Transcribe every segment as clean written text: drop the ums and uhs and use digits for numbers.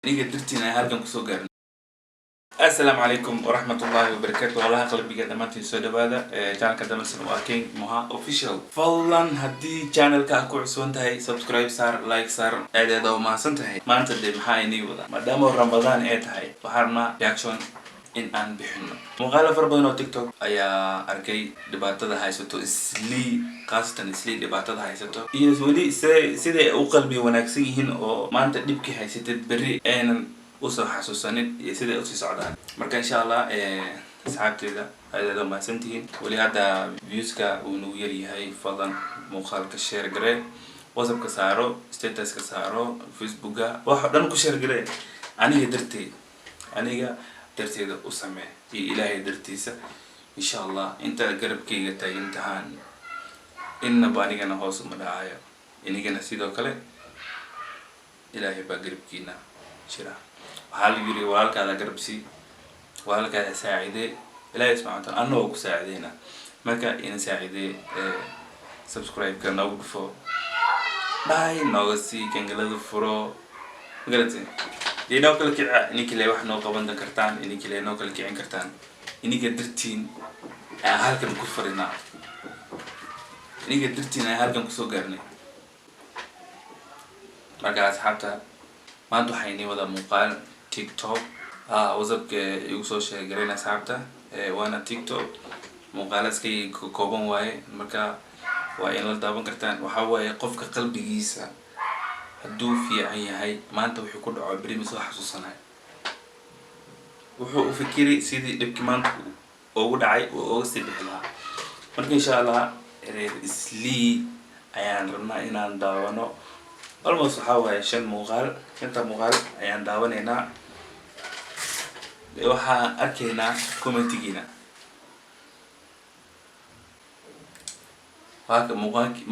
Iniga dartiin ay halkan kusoo gaarnay. Assalaamu calaykum waraxmatullaahi wabarakaatu. Walaha qalbiga, dhammaantiin soo dhawaada. Channelka damalsan waa King Moha Official. Fadlan haddii channelka aad ku cusban tahay, subscribe saar, like saar, aad aad u mahadsan tahay. Maanta dee maxaa inii wada? Maadaama Ramadaan ay tahay, waxaan rabnaa reaction in aan bixino. Muuqaalo fara badan oo TikTok ayaa arkay, dhibaatada haysato Islii, khaasatan Islii dhibaatada haysato, iyo weli siday u qalbi wanaagsan yihiin oo maanta dhibkii haysatid berri aynan usoo xasuusanin iyo siday usii socdaan. Marka insha Allah, asxaabteeda, aad aad u mahadsantihiin. Weli hadda viewska uu nagu yaryahay. Fadlan muuqaalka share garee, WhatsAppka saaro, statuska saaro, Facebooka, wax oo dhan ku share garee. Aniga darteed, aniga darteeda u samee iyo Ilaahay dartiisa. Insha Allah, inta garabkayga taagan tahaan, innaba anigana hoos uma dhacayo, inigana sidoo kale Ilaahay baa garabkiina jira. Waxaa la yiri, walaalkaada garab sii, walaalkaada saacidee, Ilaahay subxana wataala anna waa ku saacideyna. Marka ina saacidee, subscribe-ka noogu dhufo, dhahay nooga sii, gangalada furo, magaratay? Dee noo kala kica. Ininka le wax noo qaban kartaan, ininka le noo kala kicin kartaan. Ininka dartiin ayaan halkan ku farinaa, ininka dartiin ayaan halkan kusoo gaarnay. Marka asxaabta, maanta waxaa inii wada muuqaal TikTok. WhatsAppka igu soo sheegarayn asxaabta. Waana TikTok, muuqaala iska kooban waaye, marka waa in la daawan kartaan. Waxaa waaye, qofka qalbigiisa hadduu fiican yahay, maanta wuxuu ku dhaco beri ma soo xasuusanayo. Wuxuu u fikiri sidii dhibkii maanta ugu dhacay uu uga sii bixi lahaa. Marka insha Allah, reer Islii ayaan rabnaa inaan daawano. Almost waxaa waaye shan muuqaal. Shanta muuqaal ayaan daawanaynaa. Waxaan arkaynaa commentigiina. Waaka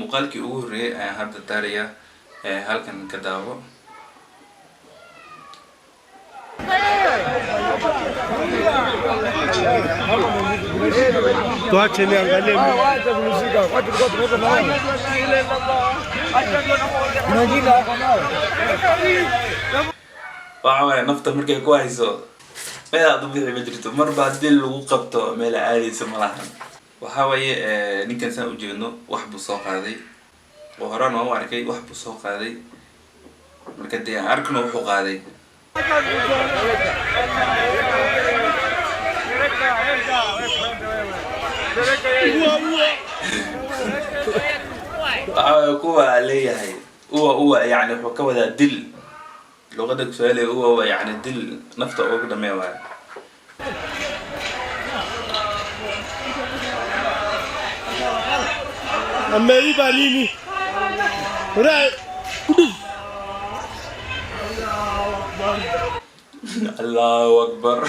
muuqaalkii ugu horreeyay ayaan hadda daaraya. Halkan ka daawo. Tuache niangalie. Wacha kunishika. Watu tulikuwa tumeweka na wao. Kuna wengine wako nao. Waxa waaye, nafta markay ku hayso, meel aad u bixi ma jirto. Marba haddii lagu qabto, meel aadaysa ma lahan. Waxa waaye, ninkan saan ujeedno, wax buu soo qaaday oo horaan waan u arkay. Wax buu soo qaaday. Marka dee aan arkno wuxuu qaaday. Waxa waaye, kuwa leeyahay uwa uwa, yani wuxuu ka wadaa dil. Luqada Kiswahili uwa uwa yani dil, nafta ugu dhamee waayo. Ameiba nini? Ura. Allahu akbar!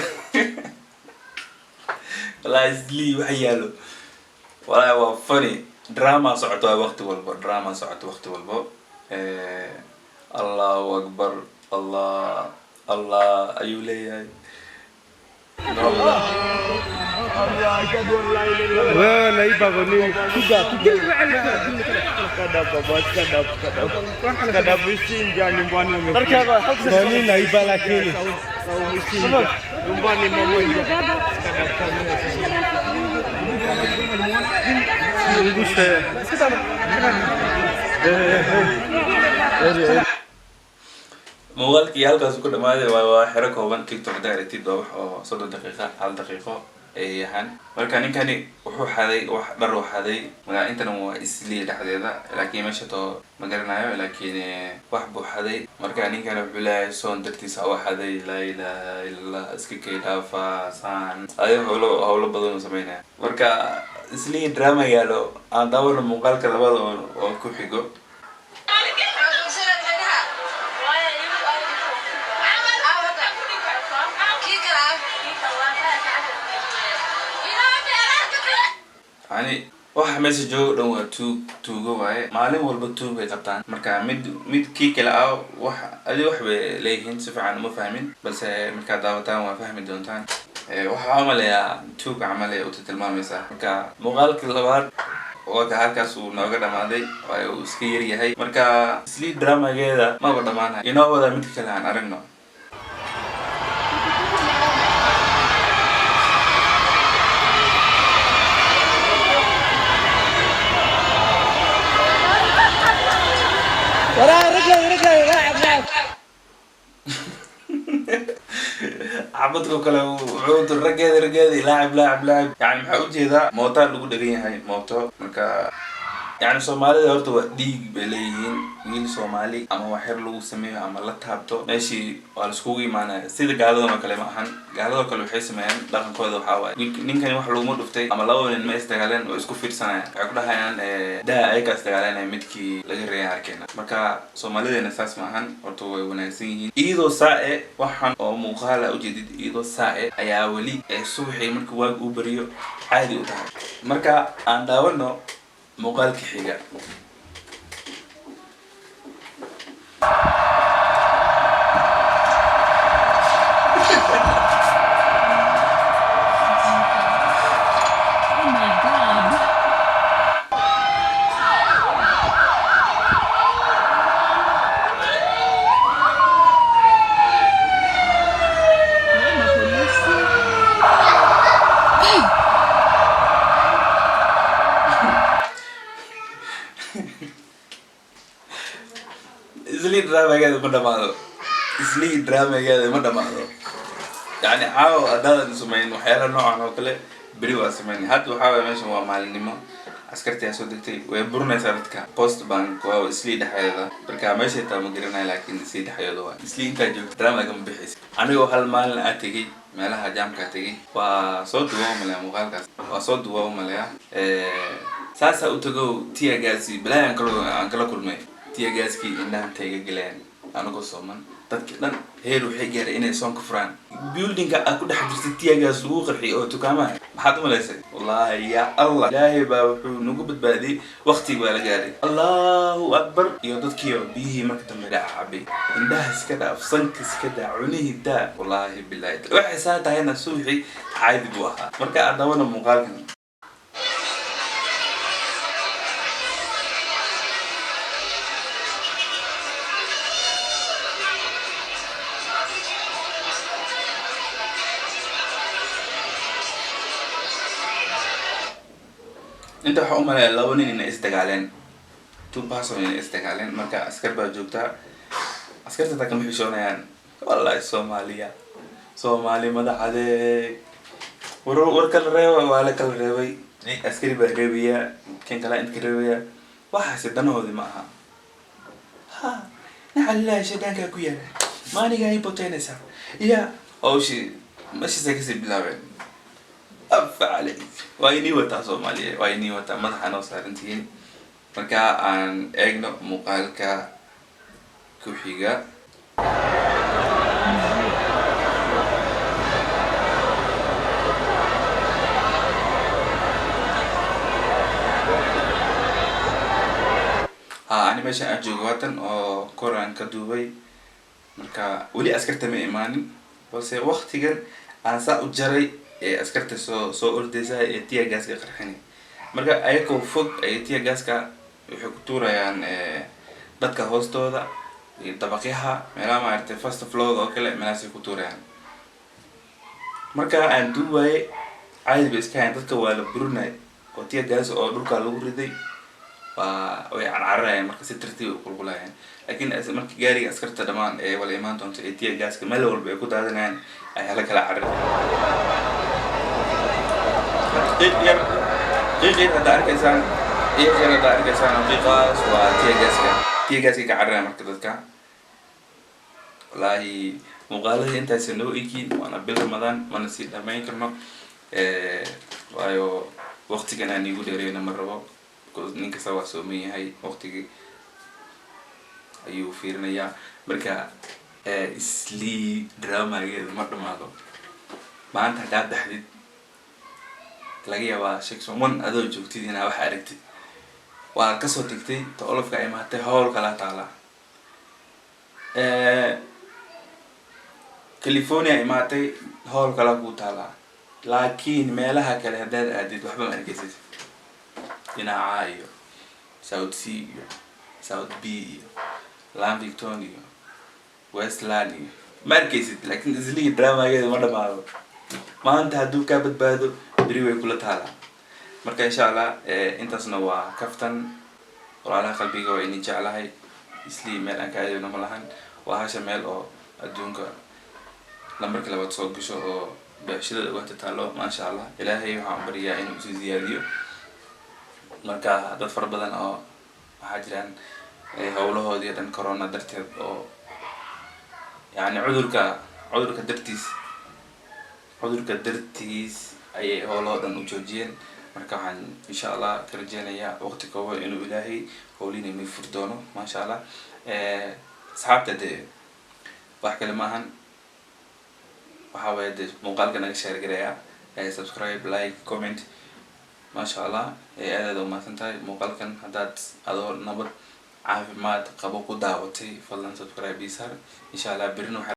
Wallahi Islii waxa yaalo, wallahi waa funny. Drama socoto waa waqti walbo, drama socoto waqti walbo. Allahu akbar, Allah Allah ayuu leeyahay. Wewe naiba kwa nini? Piga piga. Kwa nini naiba lakini? Ngushe. Muuqaalkii halkaas ku dhamaaday. Waa xero kooban. TikTok haddaa aragtid, waa wax oo 30 daqiiqa, hal daqiiqo ay yahaan. Marka ninkani wuxuu xaday wax, dhar uu xaday. Magaa intana waa Islii dhexdeeda, laakiin meesha too ma garanayo, laakiin wax buu xaday. Marka ninkani wuxuu leeyahay soon dartiisa u xaday. Laa ilaaha illa Allah, iska kay dhaafa saan ayo. Howlo howlo badan uu sameynaya. Marka Islii drama yaalo. Aan daawano muuqaalka labada oo ku xigo. Yani waxa meesha jooga dhan waa tuug, tuugo waaye. Maalin walba tuug bay qabtaan. Marka mid mid kii kale ah, wax adi wax bay leeyihiin, si fiican uma fahmin, balse markaad daawataan waa fahmi doontaan. Waxaa umaleeyaa tuug camal ay uta tilmaamaysaa. Marka muuqaalkii labaad waa ka halkaas uu nooga dhamaaday, waayo uu iska yar yahay. Marka Islii dramageeda maba dhamaanayo. Inoo wada midka kale aan aragno. Waraa ragay ragay laacib laacib. Xabadko kale wuxuu dur raggeeda raggeeda, laacib laacib laacib. Yani maxaa ujeedaa, mootaa lagu dhegan yahay mooto. Marka yani Soomaalida horta waa dhiig bay leeyihiin. Wiil Soomaali ama wax yar lagu sameeyo ama la taabto, meeshii waa laiskugu imaanaya. Sida gaaladan oo kale ma ahan. Gaaladoo kale waxay sameeyaan, dhaqankooda waxaa waaye, ninkani wax laguma dhuftay ama laba nin ma isdagaaleen, oo isku fiirsanayaan, waxay ku dhahayaan daa ayagaa isdagaalenaya, midkii laga reeyan arkeena. Marka Soomaalideena saas ma ahan, horta way wanaagsan yihiin. Iyadoo saa-e waxaan oo muuqaala ujeedid, iyadoo saa-e ayaa weli ee subaxii marka waag uu beriyo caadi u tahay. Marka aan daawano muuqaalka xiga. Oh my God. Mapolisi. Hey! Islii dramageeda ma dhamaado, Islii dramageeda ma dhamaado. Yani caawa haddaadan samayn waxyaala noocan oo kale, beri waa samayn. Hadda waxaa waaya meeshan waa maalinimo, askartii aa soo degtay, way burinaysaa dadka. Post Bank waa Islii dhexdeeda, marka meeshay taa ma garanaya, laakiin Islii dhexdeeda waa. Islii intaa joogto drama kama bixaysa. Anigoo hal maalin aa tegey, meelaha jaamkaa tegey, waa soo duwa umaleya, muuqaalkaas waa soo duwa umaleya. Saasaa u tago, tear gas balaayo aan kala kulmay. Tear gaskii indhaha intay iga galeen anagoo sooman, dadki dhan heer waxay gaaray inay soonka furaan. Buildingka aad ku dhex jirtay tear gas lagu qarxiyay oo dukaamaha, maxaad u malaysay? Wallaahi ya Allah, Ilaahay baa wuxuu nagu badbaadiyey. Waqtigi baa la gaaray, Allahu akbar, iyo dadkiioo biyihii marka dambe dhaca cabay. Indhaha iska dhaaf, sanka iska daa, cunihii daa. Wallaahi bilahi, waxay saa tahayna subaxii caadi buu ahaa. Marka aad dawana muuqaalkan. Inta waxaa u malaya laba nin inay isdagaaleen, two person inay isdagaaleen. Marka askar baa joogtaa, askarta taa kama xishoonayaan. Wallahi Soomaaliya, Soomaali madaxadeeg. War war kala reeba, waa la kala reebay. Askari baa reebaya, kan kala inta ka reebaya. Waxaasi danahoodii ma aha. Ha nacalilahi, shaydaankaa ku yaala, maanigaa ii boteynaysaa ya. Hawshii meeshaasay kasii bilaabeen. Afa calayk, waa inii wataa Soomaaliya, waa inii wataa, madaxa noo saarantihiin. Marka aan eegno muuqaalka ku xiga. Ha, ani meesha aan joogo waatan oo kor aan ka duubay. Marka weli askarta ma imaanin, balse waktigan aan saa u jaray ee askarta soo ordaysa ee tear gaska qarxini. Marka ayakoo fog ay tear gaska waxay ku tuurayaan dadka hoostooda iyo dabaqyaha, meelaha maaragtay first floor oo kale, meelahaasay ku tuurayaan. Marka aan duubaye caadi bay iska hayan, dadka waa la burinay oo tear gas oo dhulka lagu riday, waa way carcararayaan. Marka si tartiib ay qulqulayaan, laakiin marka gaariga askarta dhammaan ee wala imaan doonto ee tear gaska meel walba ay ku daadinayaan ayaa la kala carari. Qiiq yar, qiiq yar haddaa arkaysaan, qiiq yar haddaa arkaysaan, qiiqaas waa tear gaska, tear gaska ka cararaya. Marka dadka wallaahi muuqaaladii intaasi noo egiin, waana bil Ramadaan, mana sii dhamayn karno, waayo waqtigan aan iigu dheereyna ma rabo, because nin kasta waa sooman yahay, waqtigii ayuu fiirinayaa. Marka Islii dramageeda ma dhamaado. Maanta haddaad baxdid, laga yaabaa section 1 adoo joogtid inaa wax aragtid, waa kasoo tagtay ta olofka ay imaatay, howl kala taala. California imaatay, howl kala kuu taalaa. Laakiin meelaha kale haddaad aadid, waxba ma arkaysid. Dhinaca iyo South C iyo South B iyo Lavington iyo Westland iyo ma arkaysid. Laakiin Islii dramageeda ma dhamaado. Maanta hadduu kaa badbaado, beri way kula taalaa. Marka insha Allah intaasna waa kaftan. Walaalaha qalbiga, waa idin jeclahay. Islii meel aan ka aadayno ma lahan. Waa hasha meel oo adduunka lambarka labaad soo gasho oo beecshirada uga taalo, maasha Allah. Ilaahay waxaan baryaa inuu isu ziyaadiyo. Marka dad fara badan oo waxaa jiraan howlahoodii dhan corona darteed oo yani cudurka dartiis ayay howlahoo dhan u joojiyeen. Marka waxaan insha Allah ka rajeynayaa waqti kooban inuu Ilaahay howliina inuu furi doono, maasha Allah. Asxaabta, dee wax kale ma ahan, waxaa waye dee muuqaalka naga share gareeya, subscribe, like, comment, maasha Allah. Aad aad umahadsan tahay. Muuqaalkan haddaad adoo nabad caafimaad qabo ku daawatay, fadlan subscribe ii saar, insha Allah berina waxaa